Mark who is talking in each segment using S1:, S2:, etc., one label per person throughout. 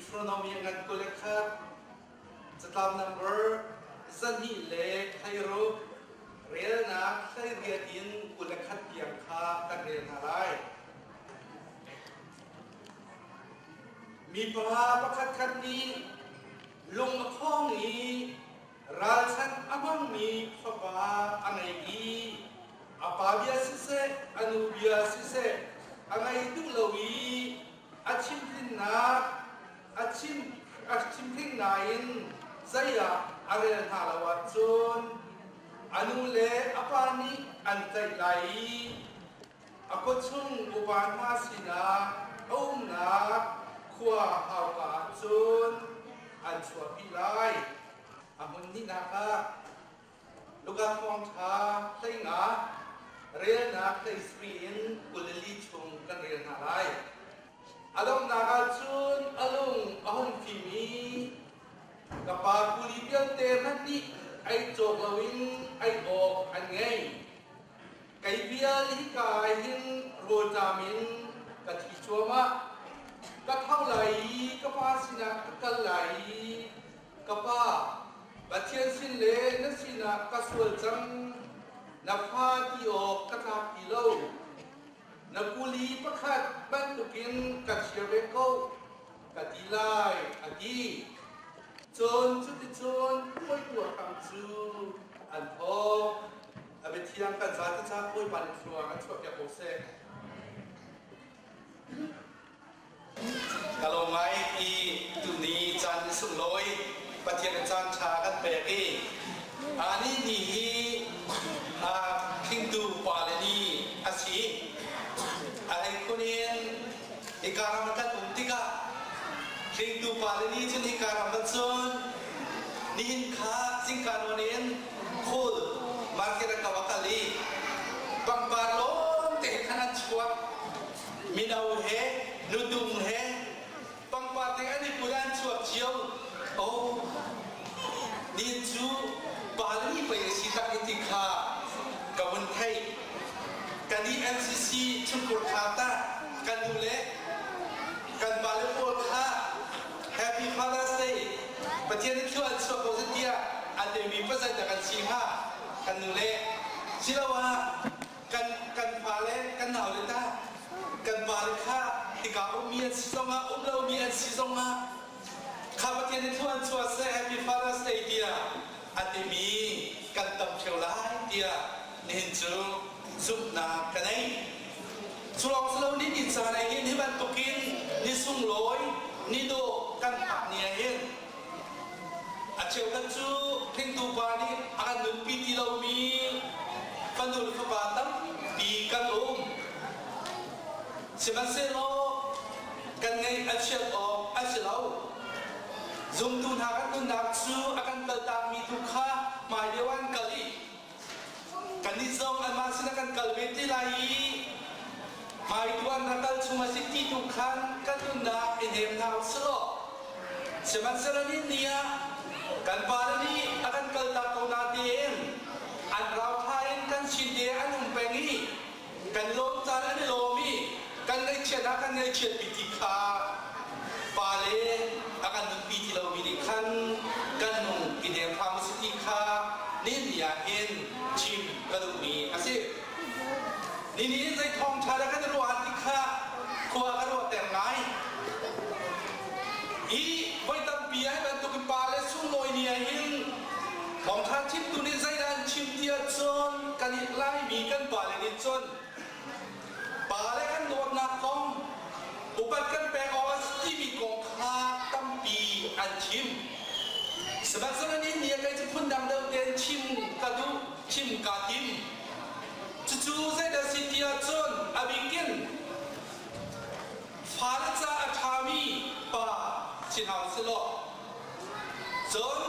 S1: Deuteronomy ngan 21, catlap number 26, relnak 18 in 21 tiang kha kan rel hna lai. Mipa pakhatkhat nih lung a khong i ralchanh a hmangmi fapa a ngei i a pa bia siseh, a nu bia siseh a ngei duh lo i a chimhhrinnak a chim a chimhring nain zei ah a rel hna lo ahcun a nu le a pa nih an tlaih lai i A khuachung upa hna sinah a umnak khua hauka ah cun an chuahpi lai. A hmun hnihnak ah Luka Thawngṭha 15 relnak 13 in 24 chung kan rel hna lai. A donghnak ah cun a lung a hung fim i ka pa kuli vialte hmanh nih ei cawk loin ei awk an ngei. Kei vial hika ah hin rawlṭam in ka thi cuahmah. Ka tho lai i ka pa sinah ka kal lai i, Ka pa, Pathian sin le na sinah ka sual cang, na fa ti awk ka tlak ti lo. Na kuli pakhat bantukin ka chia ve ko, ka ti lai, a ti. Cun cuticun puai tuah hram cu an thawk. A biathiang kan zate ca Bawipa nih thlua kan chuahpiak ko seh. Ka lawm ngai i tuni caan sunglawi Pathian nih caan ṭha kan pek i ani ni hi hringtu pale ni a si. A hleikhun in hika ram kan um tikah hringtu pale ni cun hika ram ah cun nihin kha zingka nawn in Khul market ah ka va kal i pangpar lawngte he khan an chuak. Mino he nutung he pangpar te an i put an chuak cio. Oh, nihin cu Bali pei a si tak i ti kha ka vun theih. Kan i MCC chungkhur kha ta kan nu le kan pale pawl kha Happy Father's Day! Pathian nih thlua an chuah ko seh tiah an timi pasal dah kan si hnga? Kan nu le siloah kan kan fale kan naule tah kan pale kha hika ummi an si zongah um lomi an si zongah kha Pathian nih thlua an chuah seh Happy Father's Day tiah a timi kan tam ṭheo lai tiah nihin cu zumhnak ka nei. Cu lawng si lo ni ni caan ah hin hi bantukin ni sunglawi ni dawh kan phak ni ah hin a cheukhat cu hringtu pa nih a kan nunpi ti lomi fanu le fapa tampi kan um. Sihmanhsehlaw kan ngeih a chiat awk a si lo. Zumtu hna kan nunnak cu a kan kaltakmi tu kha hmai lio ah an kal i Kannih zong anmah sinah kan kal ve te lai i hmaituan na kal chung a si ti tu khan kan nunnak i hnem hna u sih law sihmanhsehlaw ni ni ah kan pale nih a kan kaltak ko natein an rauthla in kan sin te an um peng i kan lawm caan an i lawm i kan ngaihchiat ah kan ngaihchiatpi ti kha pale a kan nunpi ti lomi nih khan kan nung i deng hram a si ti kha ni ni ah hin chim ka duhmi a si. Ni ni zei thawngṭha dah kan i ruah ti kha khua ka ruahter ngai. I voi tampi ah hi bantuk in pale sunglawi ni ah hin thawngṭha chimtu nih zeidah an chim ti ahcun kan i Laimi kan pale nih cun pale kan dawtnak kong upat kan pek awk a si timi kong kha tampi an chim. Sihmanhsehlaw ni ni ah kei cu phundang deuh tein chim ka duh, chim kaa tim. Cucu zeidah si ti ahcun a bikin fale ca a ṭhami pa si hna usih law cun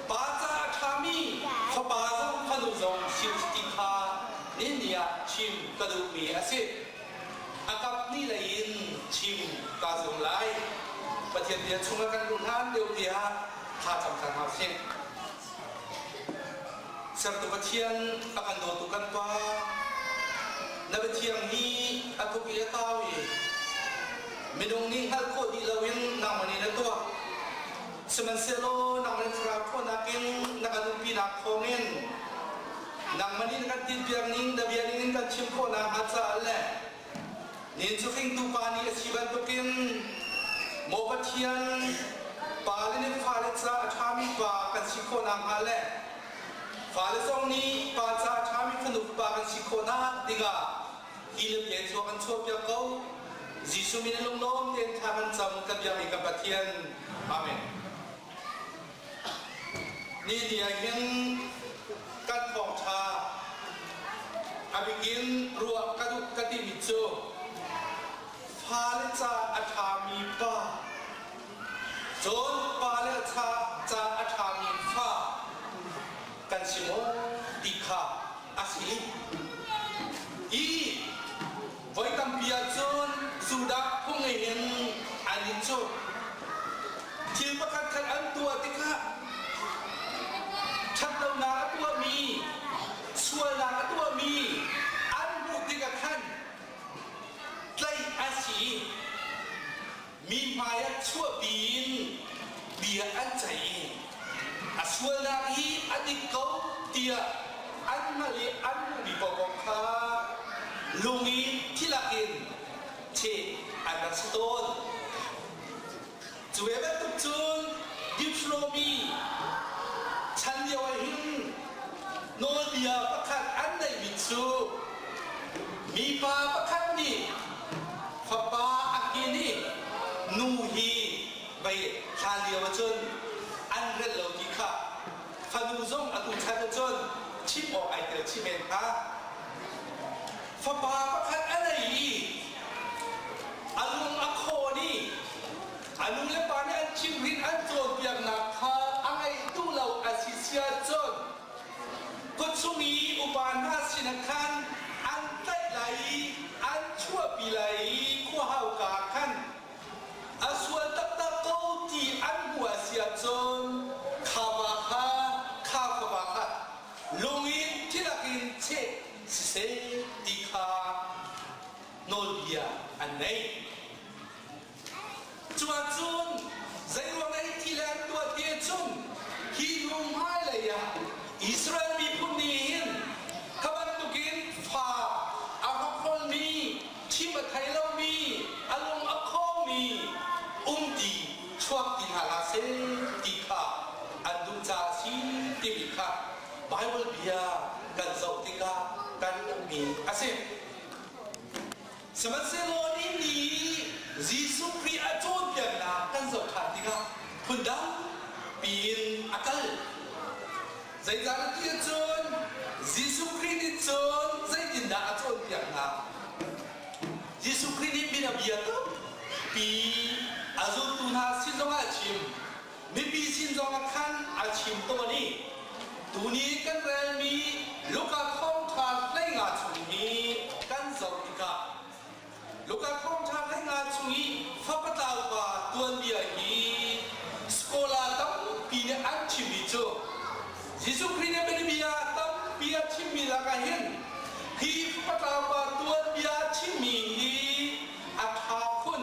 S1: pa ca a ṭhami fapa zong fanu zong si usih ti kha ni ah chim ka duhmi a si. A kap hnih lei in chim kaa zuam lai. Pathian bia chungah kan luh hlan deuh tiah thla cam cang hna usih. Sertu Pathian a kan dawtu kan Pa, na biathiang hi a thuk i a kau i Minung nih hngalh khawh dih loin nangmah nih na tuah. Sihmanhsehlaw nangmah nih thlarau ṭhawnnak in na kan umpinak thawngin nangmah nih na kan tinhpiak ning na bia ningin kan chim khawh nakhnga caah le Nin cu hringtu pa nih a si bantukin maw Pathian pale nih fale ca a ṭhami pa kan si khawh nakhnga le fale zong nih pa ca a ṭhami fanu pa kan si khawh nak dingah hi le bia cu kan chuahpiak ko. Jesuh min in lunglawm tein thla kan cam kan biakmi kan Pathian. Amen. Ni ni ah hin kan thawngṭha a bikin ruah ka duh ka timi cu fale ca a ṭhami pa cun pale ca ca a ṭhami fa kan si maw ti kha a si. I voi tampi ahcun Judah phung in an i cuh. Thil pakhat khat an tuah tikah ṭhatlonak a tuahmi, sualnak a tuahmi an hmuh tikah khan tlaih a si i mi hmaiah chuahpi in bia an ceih i a sualnak hi a dik ko tiah an hngalh i an hmuhmi paohpaoh kha lung i thilak in cheh an rak si tawn. Cu ve bantuk cun Deuteronomy chan lio ah hin nawlbia pakhat an neihmi cu mipa pakhat nih fapa a kin i nu hi vei hlan lio ahcun an relh lo ti kha fanu zong atu chan ahcun chim awk ai tel chih men hnga. Fapa pakhat a nei i a lung a khawn i a nu le pa nih an chimhrin an cawnpiaknak kha a ngaih duh lo a si si ahcun khuachung i upa hna sinah khan an tlaih lai i an chuahpi lai i khuahauka ah khan a sual taktak ko ti an hmuh a si ahcun kha va kha kha fapa kha lung in thilak in cheh siseh ti kha nawlbia an nei. Cu ahcun zeiruang dah hi thil an tuah ti ahcun hi hnu hmailei ah Israel miphun nih hin kha bantukin fa a hrokhrolmi, chim a thei lomi, a lung a khawngmi um ti chuak ti hna hlah seh ti kha an duh caah a si timi kha Baibal bia kan zoh tikah kan hmuhmi a si. Sihmanhsehlaw nihin ni Jesuh Khrih a cawnpiaknak kan zoh ṭhan tikah phundang piin a kal. Zeicahtiah ti ahcun Jesuh Khrih nih cun zeitindah a cawnpiak hna? Jesuh Khrih nih bianabia tampi a zultu hna sin zongah a chim. Mipi sin zongah khan a chim tawn i tuni kan relmi Luka thawngṭha 15 chung hi kan zoh tikah Luka thawngṭha 15 chung i fapatlau pa tuanbia hi scholar tampi nih an chimmi cu Jesuh Khrih nih bianabia tampi a chimmi lakah hin hi fapatlau pa tuanbia a chimmi hi a ṭha khun,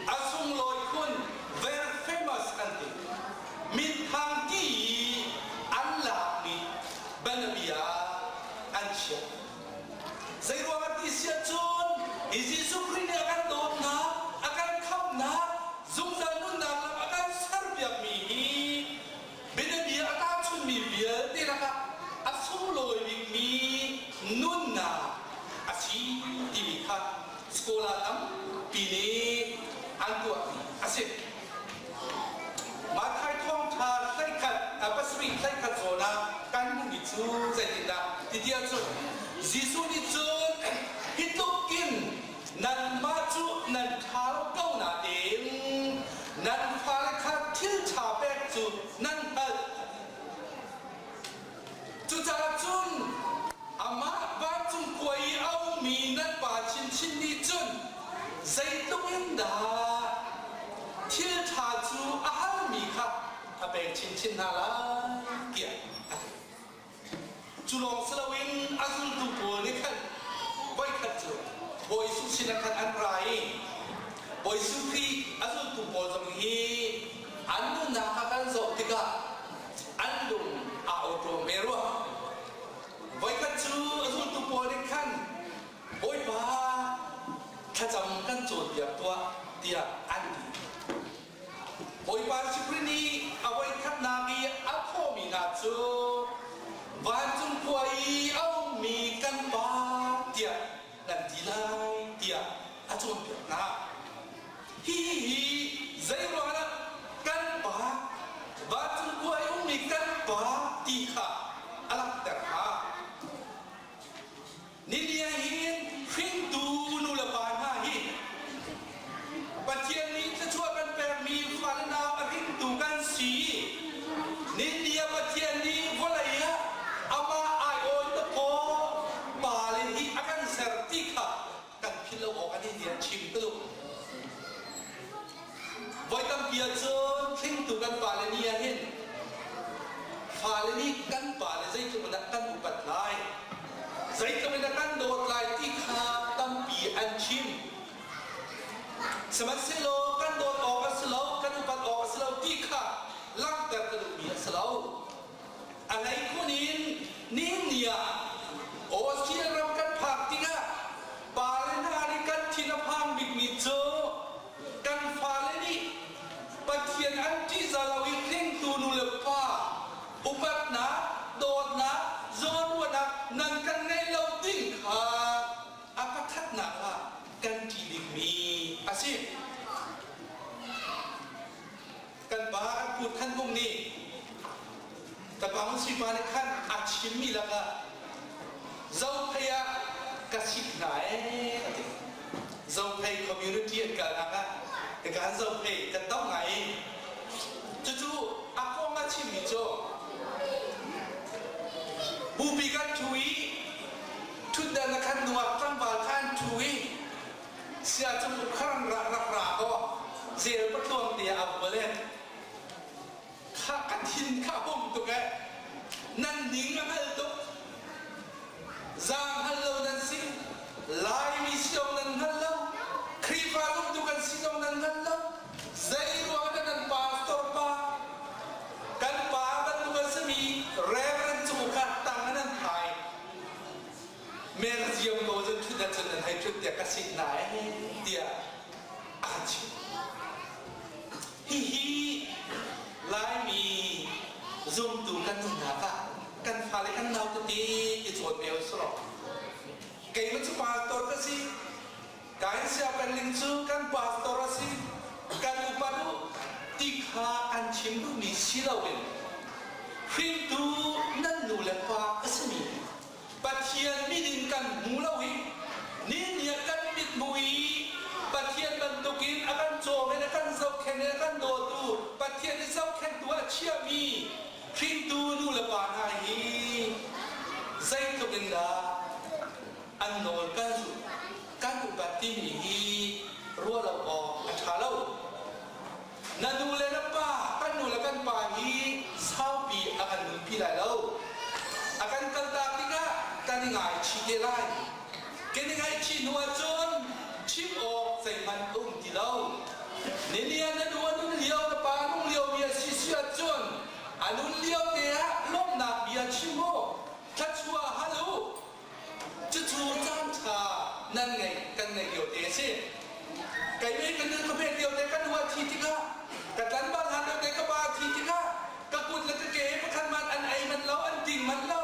S1: a sunglawi khun, very famous an ti. Minthang ti i an lakmi bianabia an chiah. Zeiruang ah ti si ahcun hi Jesuh Khrih nih a kan dawtnak, a kan khamhnak, zungzal nunnak lam a kan serpiakmi hi bianabia a tahchunmi vialte lakah a sunglawi bikmi nunnak a si timi kha scholar tampi nih an tuahmi a si. Matthai thawngṭha 11 pasarih 11 zawn ah kan hmuhmi cu zeitindah ti tiah cun Jesuh nih cun hi tluk in nanmah cu nan ṭha lo ko nain nan fale kha thil ṭha pek cu nan hngalh. Cucaah cun amah vancung khua i a ummi nan Pa chinchin nih cun zeitluk in dah thil ṭha cu a halmi kha a pek chinchin hna lai tiah a ti. Cu lawng si loin a zultu pawl nih khan voikhat cu Bawi Jesuh sinah khan an ra i. Bawi Jesuh Khrih a zultu pawl zong hi an nunnak kha kan zoh tikah an lung aa awṭawm ve rua. Voikhat cu a zultu pawl nih khan Bawipa thlacam kan cawnpiak tuah tiah an ti. Bawipa Jesuh Khrih nih a voikhatnak i a thawhmi hna cu vancung khua i a ummi kan Pa tiah nan ti lai tiah a cawnpiak hna. Hihi zeiruangah kan Pa, vancung khua i ummi kan Pa ti kha a langhter hnga? Ninia hin hringtu nulepa hna hi Pathian nih thluachuah kan pekmi fale nau a hringtu kan si. Ninia Pathian nih vawlei ah amah aiawh in dawkaw pale hi a kan ser ti kha kan philh lo awk a ni tiah chim ka duh. Voi tampi ahcun hringtu kan pale ni ah hin fale nih kan pale zeitluk in dah kan upat lai, zeitluk in dah kan dawt lai ti kha tampi an chim. Sihmanhsehlaw kan dawt awk a si lo, kan upat awk a si lo ti kha langhter ka duhmi a si lo. A hleikhun in nihin ni ah Austria ram kan phak tikah pale hna nih kan thin a phang bikmi cu kan fale nih Pathian an ṭihzah lo i hringtu nu le pa upatnak, dawtnak, zawnruahnak nan kan ngei lo ding kha a pakhatnak ah kan ṭih bikmi a si. Kan pa kan pu Than Hmung nih ka pa Hmung Sui pa nih khan a chimmi lakah Zophei ah ka sik hna ee a ti. Zophei community an kalnak ah kan Zophei kan tam ngai i cucu a kong a chimmi cu bupi kan ṭhu i ṭhutdan na khan hnuah tlangval kha an ṭhu i Sia cu kharan rak rak ra kaw zel patluang te ah a bual e. Kha ka thin kha hum tuk e. Nan ning a hngal tuk. Zaang hngal lo nan si. Laimi si zong nan hngal lo. Khrihfa zumtu kan si zong nan hngal lo. Zei ruang dah nan pastor pa kan pa bantuk an simi Reverend cu kha tang nan thai. Merziam ko cun ṭhut ahcun nan hei ṭhut tiah ka sik hna ee tiah a ka chimh. Hihi Laimi zumtu kan nunnak ah kan fale kan nau tete i cawn ve usih law keimah cu pastor ka si Kain siapenling cu kan pastor a si kan upat u ti kha an chim duhmi si loin hringtu nan nu le pa a simi Pathian min in kan hmu lo i ninia kan mithmuh i Pathian bantukin a kan cawm in a kan zohkhenh in a kan dawtu Pathian i zohkhenhtu ah chiahmi hringtu nu le pa hna hi zeitluk in dah an nawl kan zulh kan upat timi hi ruah lo awk a ṭha lo. Na nu le na pa, kan nu le kan pa hi saupi a kan nunpi lai lo. A kan kaltak tikah kan i ngaichih te lai. Kan i ngaihchih hnu ahcun chim awk zeihmanh a um ti lo. Ninia na nu a nun lio, na pa a nung liomi a si si ahcun a nun lio te ah lawmhnak bia chim u, thluachuah hal u. Cucu caan ṭha nan ngeih kan ngeih lio te a si. Keimah ka nun ka pek lio te ka nu a thi tikah ka tlanval hlan lio te ka pa a thi tikah ka kut le ka ke pakhat man an ei manh lo an ting manh lo.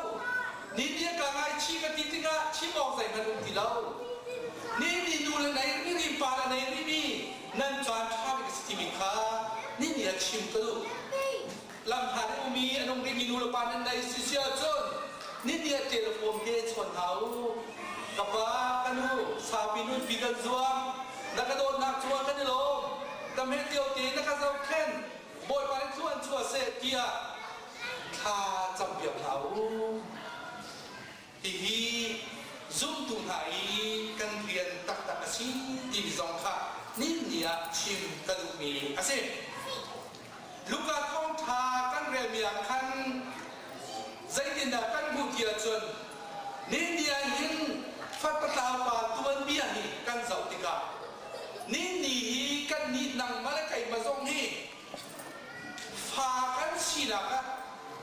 S1: Ni nih ka ngaichih ka ti tikah chim awk zeihmanh um ti lo. Ni ni nu le nei ni ni pa le nei ni mi nan caan ṭha bik a si timi kha ni ni a chim ka duh. Lamhlat i ummi a nung rihmi nu le pa nan nei si si ahcun niniah telephone te chawn hna u. Ka pa, ka nu, saupi nunpi kan zuam. Na ka dawtnak cungah kan i lawm. Ka hmet lio tein na ka zohkhenh. Bawipa nih thlua in chuah seh tiah thla campiak hna u. Hihi zumtu hna i kan rian taktak a si timi zong kha ninni ah chim ka duhmi a si. Luka thawngṭha kan relmi ah khan zeitindah kan hmuh ti ahcun ninni ah hin fatpatlau pa tuanbia hi kan zoh tikah ninni hi. kannih nangmah le keimah zong hi fa kan sinak ah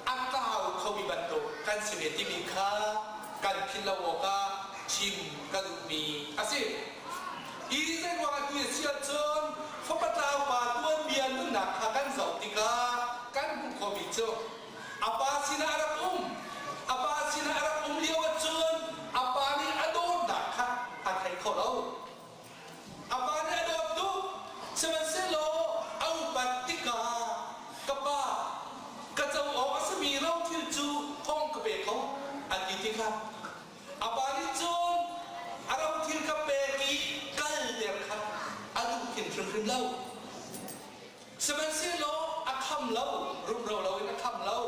S1: a tlau khomi bantuk kan si ve timi kha kan philh lo awkah chim ka duhmi a si. Hi zeiruangah ti a si ahcun fapa tlau pa tuanbia nunnak kha kan zoh tikah kan hmuh khawhmi cu a pa sinah a rak um. A pa sinah a rak um lio ahcun a pa nih a dawtnak kha a thei kho lo. A pa nih a dawt tuk. Sihmanhsehlaw a upat tikah ka pa ka co awk a simi rothil cu hong ka pe ko a ti tikah a pa nih cun a rothil ka pek i kalter kha a duh hin hrimhrim lo. Sihmanhsehlaw a kham lo, rumro loin a kham lo.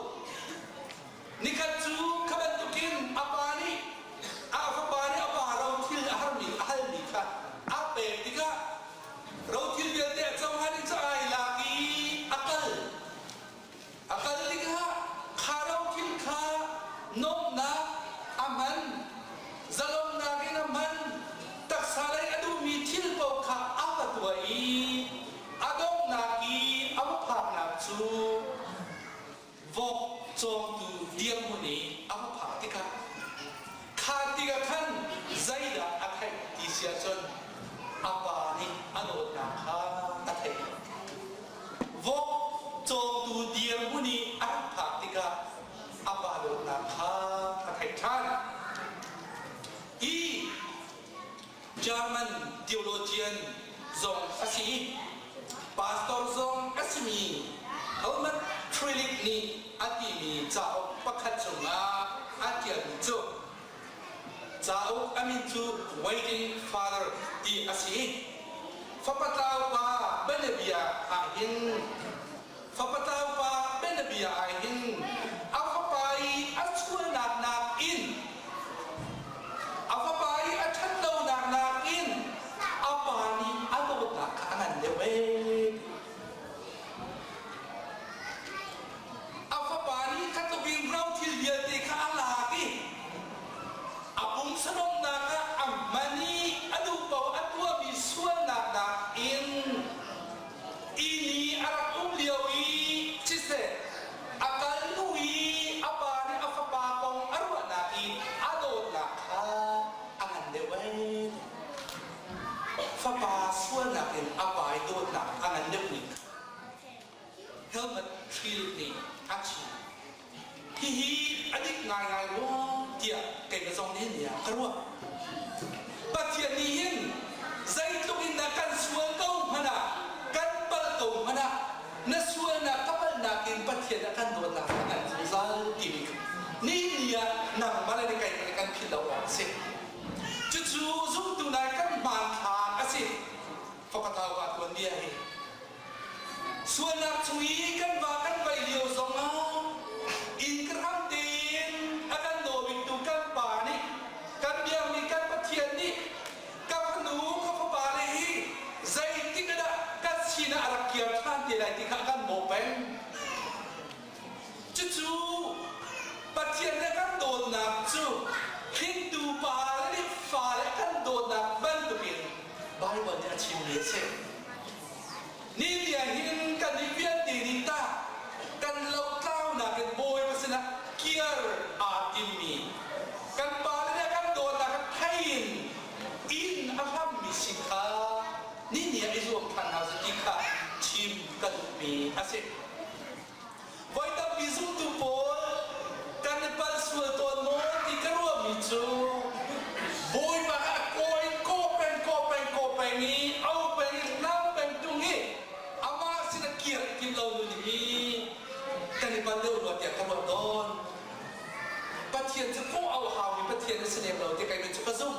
S1: Nikhat cu kha bantukin a pa nih a fapa nih a pa rothil a harmi a halmi kha a pek tikah rothil vialte a cohlan i cu ai lak i a kal. A kal tikah kha rothil kha nuamhnak a hman, zalonnak in a hman, taksa lei a duhmi thil paoh kha a va tuah i a donghnak i a va phaknak cu vok cawngtu dirhmun i a va phak tikah kha tikah khan zeidah a theih ti si ahcun a pa nih a dawtnak kha a theih. Vok cawngtu dirhmun i a rak phak tikah a pa dawtnak kha a theih ṭhan. Hi German theologian zong a si i pastor zong a simi Helmut Trilik nih a timi cauk pakhat chungah a ṭialmi cu cauk a min cu Waiting Father ti a si i fapa tlau pa bianabia ahhin fapa tlau pa bianabia ahhin a fapa i a sualnak nakin A fapa i a ṭhat lonak nakin a pa nih a dawtnak kha a ngan deuh ee. A fapa nih kha tluk in rothil vialte kha a lak i a pumsanomnak ah a hman i a duh paoh a tuahmi sualnak nakin Inn i a rak um lio i siseh, a kal hnu i a pa nih a fapa kong a ruahnak i a dawtnak kha a ngan deuh ai. Fapa sualnak in a pa i dawtnak a ngan deuh ning kha Helmut Trill nih a chim. Hihi a dik ngaingai rua tiah keimah zong nih nih ka ruah. Pathian nih hin zeitluk in dah kan sual ko hmanh ah, kan palh ko hmanh ah, na sualnak ka palhnak in Pathian a kan dawtnak a kan zungzal timi kha ni ni ah nangmah le keimah nih kan philh lo awk a si. Cucu zumtu nai kan hmanthlak a si. Fakatau pa tuanbia hi. Sualnak chung i kan va kan vai lio zongah inn ka hram tein a kan daw biktu kan Pa nih kan biakmi kan Pathian nih ka fanu ka fapa le hi zeitik ah dah kan sinah a rak kir ṭhan te lai ti kha a kan bawh peng. Cucu Pathian le kan dawtnak cu hringtu pa le nih fale kan dawtnak bantukin Baibal nih a chimmi a si. Ni tiang hin kan nih vialte nih tah kan lotlaunak in Bawipa sinah kir aa timmi kan pale nih kan dawtnak a thei in inn a hlammi si kha ni ni ah i zuam ṭhan hna usih ti kha chim ka duhmi a si. Voi tampi zumtu pawl kan i palh sual tawn maw ti ka ruahmi cu Bawipa kha a kaw in kaw peng kaw peng kaw peng i au peng i hlam peng tung i amah sin a kir i tim lo nun hi kan i palh deuh rua tiah ka ruat tawn. Pathian cu kawh au haumi Pathian a si lem lo ti kei cu ka zumh.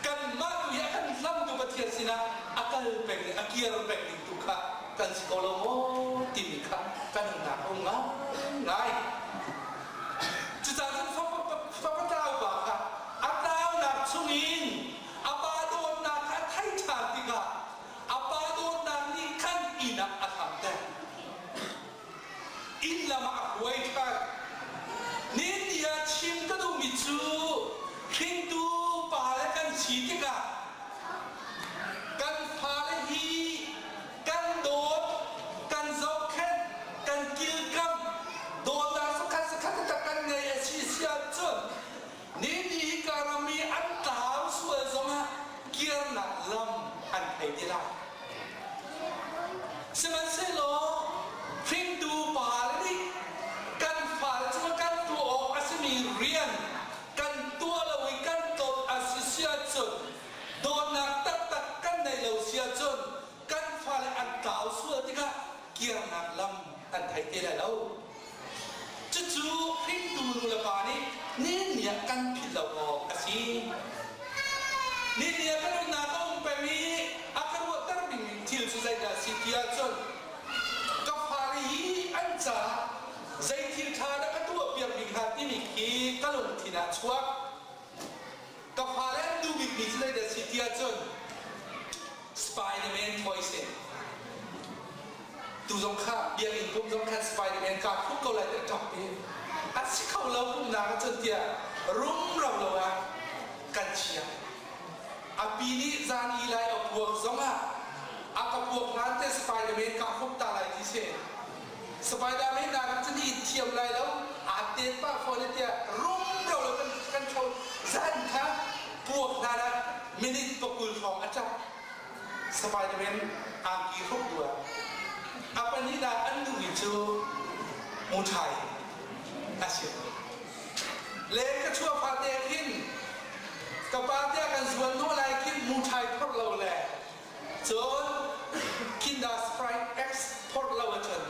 S1: Kanmah tu hi a kan hlamtu Pathian sinah a kal peng i a kir peng ding tu kha kan si ko lo maw timi kha kan nunnak a um ngaingai. Cucaah cun fapa tlau pa kha a tlaunak chungin a pa dawtnak kha a thei ṭhan tikah a pa dawtnak nih khan inn ah a hlamter. Inn lam ah a hruai ṭhan. Nihin ni ah chim ka duhmi cu hringtu pale kan si tikah kan fale hi. tlau sual tikah kirnak lam an thei te lai lo. Cucu hringtu nu le pa nih ni ah kan philh lo awk a si. Ni ah kan nunnak a um peng i a ka ruahter dingmi thil cu zeidah a si ti ahcun ka fale hi an caah zei thil ṭha dah ka tuahpiak bik hna timi khi ka lungthin ah a chuak. Ka fale an duh bikmi cu zeidah a si ti ahcun Spiderman toy si. Tu zong kha biakinn pum zong khan Spiderman kaa khup ko lai tiah ṭap i a si kho lo pumnak ahcun tiah rumro lo ah kan chia. A pi nih zan i lai a puak zongah a ka puak hlan te Spiderman kaa khup ta lai ti si. Spiderman nakin cun i thiam lai lo aa tet pah fawn i tiah rumro lo kan kan ṭhawl zan kha puak hlan ah minute pakul hrawng a ṭap. Spiderman angki hruk duh ah a pahnihnak an duhmi cu muṭhai a si. Le ka chuah fate khin ka pa tiah kan zuan hnawh lai khin muṭhai phorh lo le cun Kinder Sprite X phorh lo ahcun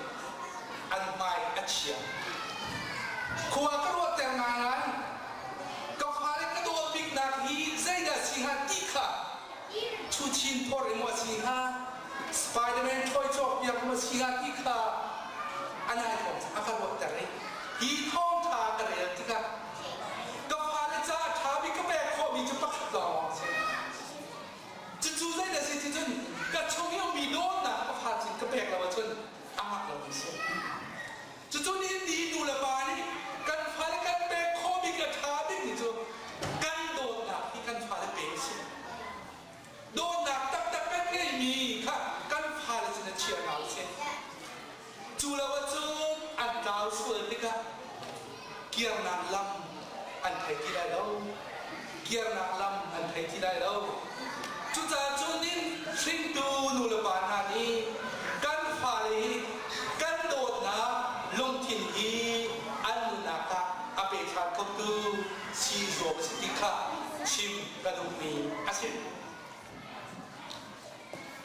S1: an hmai a chia. Khua ka ruahter ngaingai. Ka fale ka dawt biknak hi zeidah si hnga ti kha Chuchin phor in maw a si hnga Spiderman toy cawkpiak maw a si hnga ti kha an ai thawng a ka ruahter i hi thawngṭha ka rel tikah ka fale caah ṭha bik ka pek khawhmi cu pakhat lawng a si. Cucu zeidah si ti cun ka chung i ummi dawtnak ka fa cun ka pek lo ahcun a ngah lomi a si. Cucu nihin ni nu le pa nih kan fale kan pek khawh bik le ṭha bikmi cu kan dawtnak hi kan fale pe a si. Dawtnak taktak kan ngeihmi kha kan fale sin ah chia hna usih. Cu lo ahcun an tlau sual tikah kirnak lam an thei ti lai lo. Kirnak lam an thei ti lai lo. Cucaah cun in hringtu nu le pa hna nih kan fale hi kan dawtnak lungthin hi an nunnak ah a pe ṭhan khotu si zuam a si ti kha chim ka duhmi a si.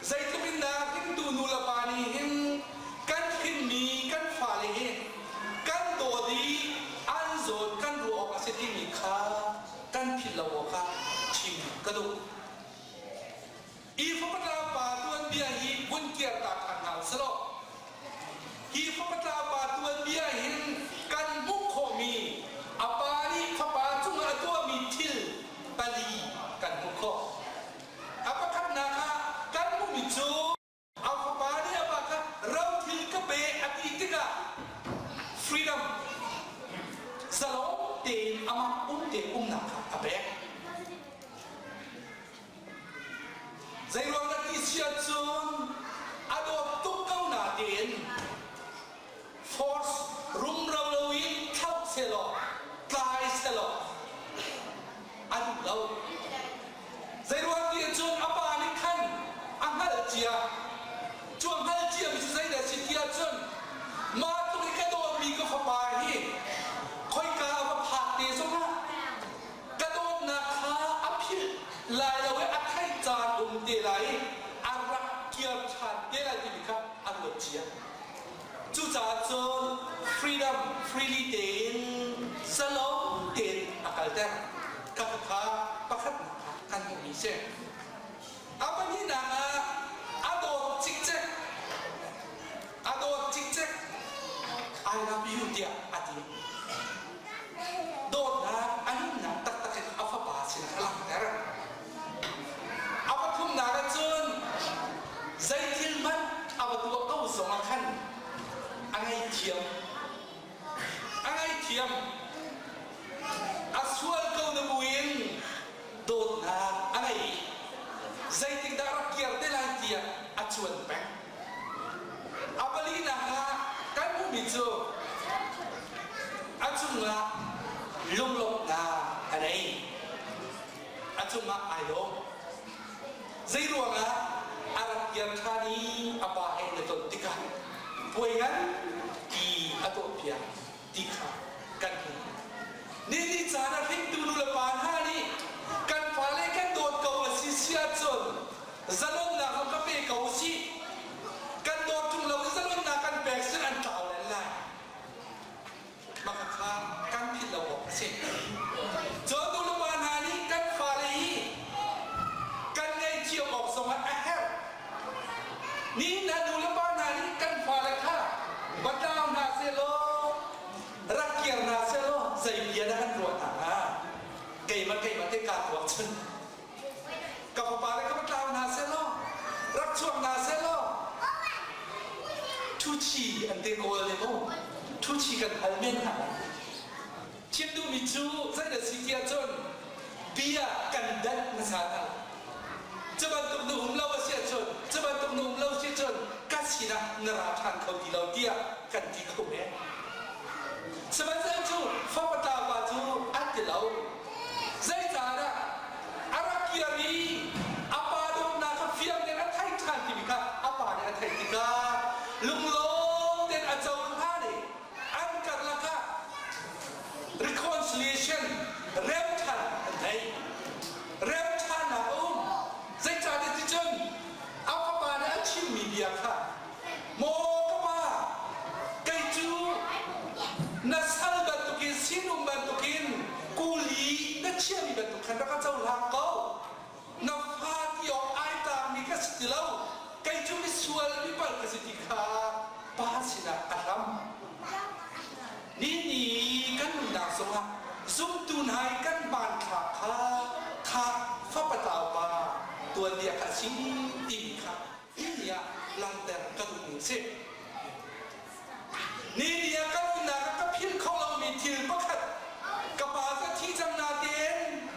S1: Zeitluk in dah hringtu nu le pa nih hin kan hrinmi kan fale hi kan dawt i an zawn kan ruah awk a si timi kha kan philh lo awkah chim ka duh. Hi fapatla pa tuanbia hi vun kirta ṭhan hna usih Hi fapatla pa tuanbia hin kan hmuh khawhmi a pa nih fapa cungah a tuahmi thil pali kan hmuh khawh. A pakhatnak ah kan hmuhmi cu A fapa nih a pa kha rothil ka pe a ti tikah freedom zalong tein amah um te umnak kha a pek. Zeiruang dah ti si ahcun a dawt tuk ko natein force rumro loin thlauh sehlaw tlai sehlaw a duh lo. Zeiruang ti ahcun a pa nih khan a hngalh cia. Cu a hngalh ciami cu zeidah a si ti ahcun mah tluk i ka dawtmi ka fapa hi khoika a va phak te zongah ka dawtnak kha a philh lai lo i a theih caan um te lai i a rak kir ṭhan te lai timi kha a ruat cia. Cucaah cun freedom freely tein zalong tein a kalter. Kha kha pakhatnak kha kan hmuhmi si. A pahnihnak ah a dawt cikcek. A dawt cikcek. I love you tiah a ti. Dawtnak a nunnak taktak in a fapa sinah a langhter. A pathumnak ah cun zei thil hmanh a va tuah ko zongah khan a ngaihthiam. A ngaihthiam. A sual ko na buin dawtnak a ngei i zeitikdah rak kir te lai tiah a cuan peng. A palinak ah kan hmuhmi cu a cungah lunglawmhnak a nei. A cungah ai lawm. Zeiruangah a rak kir ṭhan i a pa he na ton tikah puai ngan ti a tuahpiak ti kha kan hmuh. Ni ni caan ah hringtu nu le pa hna nih kan fale kan dawt ko a si si ahcun zalonnak zong ka pe ko usih. Kan. Va tlau hna sehlaw, rak kir hna sehlaw zei bia dah kan ruah hna hnga? Keimah keimah te kaa tuak chun. Ka fapa le ka va tlau hna sehlaw, rak chuak hna sehlaw, ṭhuchi an ti kawl ne mu. Ṭhuchi kan hal men hna lai. Chim duhmi cu zeidah si tiah cun bia kan danh hmasa hna. Cu bantuk na um lo a si ahcun, cu bantuk na um lo si cun ka sinah na ra ṭhan kho ti lo tiah kan ti kho men. Sihmanhsehlaw cu fapa tlaupa cu an ti lo. Zeicahdah a rak kir i a pa dawtnak kha fiang tein a theih ṭhan timi kha a pa nih a theih tikah lunglawm tein a cohlan i an karlak ah reconciliation remṭhan an ngei. Remṭhannak a um. Zeicahtiah ticun a fapa nih a chimmi bia kha maw ka pa kei cu na sal bantukin sinum bantukin kuli na chiami bantuk khan rak ka cohlang ko. Na fa ti awk ai tlakmi ka si ti lo. Kei cu misual mipal ka si ti kha pa sinah a hlam. Ni ni kan nunnak zongah zumtu hna i kan hmanthlak kha kha fapa tlaupa tuanbia kha a si timi kha hi ni ah langhter ka duhmi a si. Ni ni ah kan nunnak ah ka philh kho lomi thil pakhat ka pa cu a thi cang natein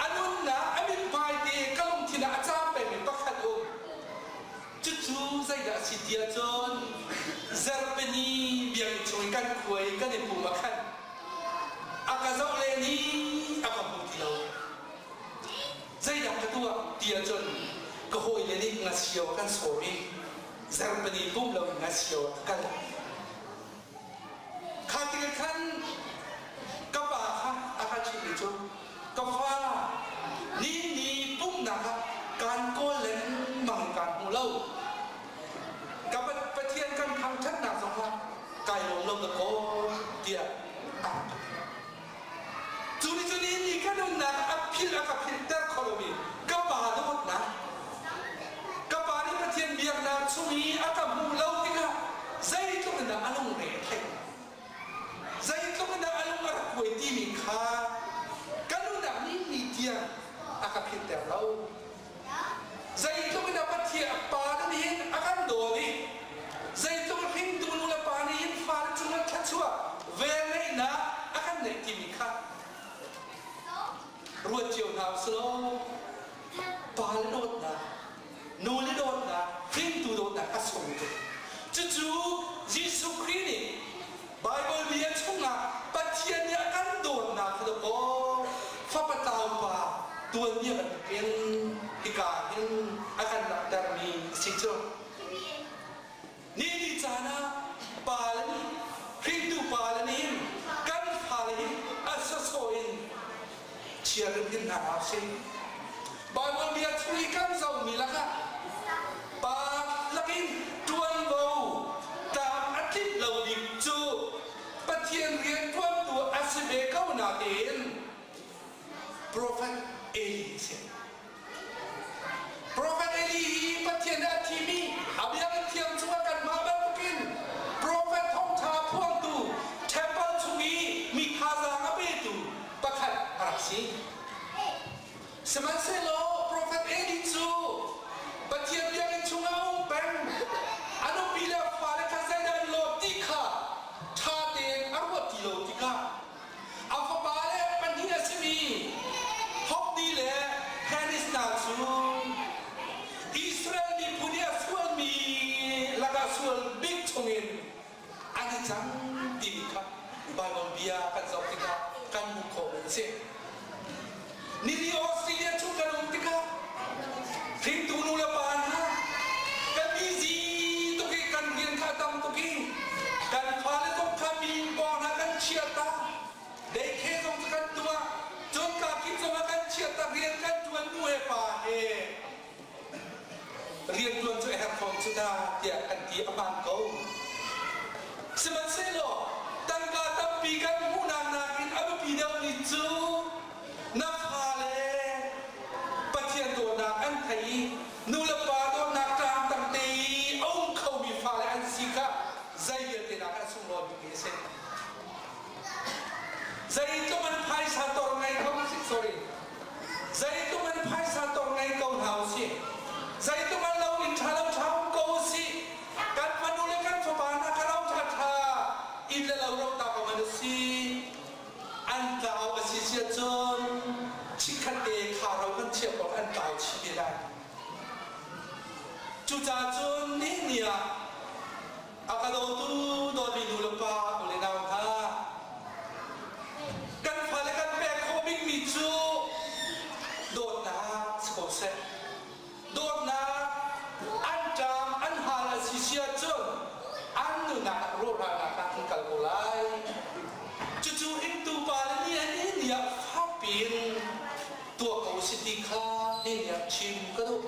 S1: a nunnak a mithmai te ka lungthin ah a caam pengmi pakhat um. Cucu zeidah a si ti ahcun Zarhpini biakinn chung i kan khua i kan i pum ah khan a ka zoh len i a ka hmu ti lo. Zeidah ka tuah ti ahcun ka hawile nih ngasio a kan sawm i Zarhpini pum loin ngasio ah ka kal. Kha tikah khan ka pa kha a ka chimhmi cu ka fa ni ni pumhnak ah kaan kawl lengmang kaan hmu lo. Ka Pathian kan thangṭhatnak zongah kai lawm lo dakaw tiah a rak ka ti. Cu nih cun ni ka nunnak a philh a ka philhter kho lomi ka pa dawtnak ka pa nih Pathian biaknak chung i a ka hmuh lo tikah zeitluk in dah a lungre a theih zeitluk in dah a lung a rak kuai timi kha ka nunnak ni ni tiang a ka philhter lo. Zeitluk in a Pathian a pa nih hin a kan dawt i zeitluk in hringtu nu le pa nih hin fale cungah thluachuah velngeihnak a kan neih timi kha ruat cio hna usih law pa le dawtnak, nu le dawtnak, hringtu dawtnak a sung tuk. Cucu Jesuh Khrih nih Baibal bia chungah Pathian nih a kan dawtnak kha dawkaw fapa tlaupa tuanbia bantukin hika hin a kan langhtermi a si cu. Ni ni caan ah pale nih hringtu pale nih hin kan fale hi a sawsawh in chia rimhrim hna hlah usih. Baibal bia chung i kan zohmi lakah pa lakin ṭuanvo tlam a tlinh lo bik cu Pathian rianṭuantu a si ve ko natein profet Eli a si. Profet Eli hi Pathian nih a thimi a biakinn thiang chungah kanmah bantukin profet thawngṭha phuangtu temple chung i mi thazaang a petu pakhat a rak si. Sihmanhsehlaw profet Eli cu Pathian biakinn chungah a um peng. A nupi le a fale kha zeidah an lawt ti kha ṭha tein a ruat ti lo tikah a fapale pahnih a simi Hofni le Phinehas hna cu Israel miphun i a sualmi lakah sual bik chungin an i cang timi kha Baibal bia kan zoh tikah kan hmuh khawhmi a si. Nili Australia chung kan um tikah hringtu nu le pa hna kan busy tuk i kan rian kha tam tuk i kan fale zong kha mi pawng hna kan chiah ta deikhe zong cu kan tuah cun ka kip zong ah kan chiah ta rian kan tuan nu he pa he Rianṭuan cu a herh fawn cu dah tiah kan ti a hmaan ko. Sihmanhsehlaw tangka tampi kan hmuhnak nakin a biapi deuhmi cu na fale Pathian dawtnak an thei i nulepa dawtnak tlang tangte i a um khomi fale an si kha zei vialte nakin. a si. Zeitluk an phaisa tor ngei ko si sorry. Zeitluk an phaisa tor ngei ko hna usih. Zeitluk an lo in ṭha lo ṭha um ko usih. Kan fanu le kan fapa hna kha ro ṭha ṭha inn le lo ro ta ko an si. An tlau a si sia cun chikkhat te kha ro kan chiah bak an tlau chih te lai. Cucaah cun nihin ni ah a ka dawtu dawtmi nu le pa u le nau hna kan fale kan pek khawh bikmi cu dawtnak si ko seh. Dawtnak an ṭam an hal a si si ahcun an nunak ah rawhralnak ah an kal ko lai. Cucu hringtu pale nih an i ni ah fakpi in tuah ko si ti kha ni nih ah chim ka duh.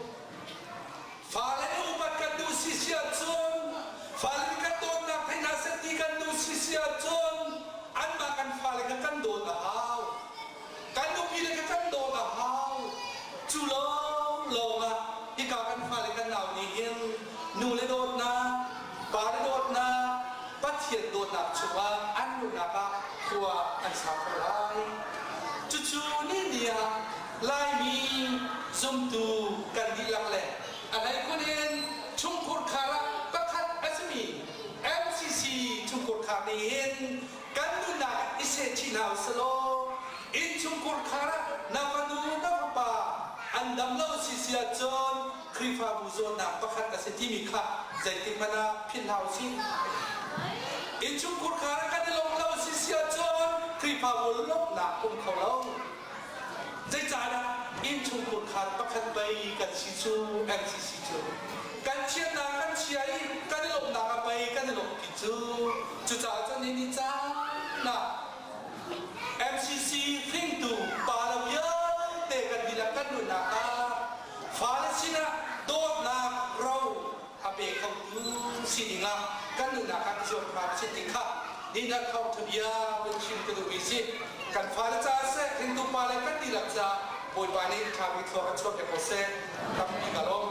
S1: Fale nih upat kan duh si si ahcun fale nih kan dawtnak thei hna seh ti kan duh si si ahcun anmah kan fale kha kan dawt a hau. Kan nupi le kha kan dawt a hau. Cu lawnglawng ah hika kan fale kan nau nih hin nu le dawtnak, pa le dawtnak, Pathian dawtnak chungah an nunnak ah khua an sa kho lai. Cucu ni ni ah Laimi zumtu kan dihlak le a hleikhun in chungkhur khar ah pakhat a simi MCC chungkhur khar nih hin kan nunnak i sehchih hna usalaw innchungkhur khar ah na fanu na fapa an dam lo si si ahcun Khrihfabu zawtnak pakhat a si timi kha zeitik hmanh ah philh hlah usih. Innchungkhur khar ah kan i lawmh lo si si ahcun Khrihfabu lawmhnak um kho lo. Zeicahdah innchungkhur khar pakhat pei kan si cu MCC cu kan chiatnak kan chia i kan i lawmhnak ah pei kan i lawmh ti cu. Cucaah cun hi ni caan ah MCC hringtu pa lo vialte kan dihlak kan nunnak ah fale sinah dawtnak ro a pe khotu si dingah kan nunnak ah zuam hram si ti kha ninak thawngtha bia vun chim ka duhmi si. Kan fale caah seh, hringtu pale kan dihlak caah Bawipa nih ṭha bik thlua kan chuah piak ko seh. Tampi ka lawm.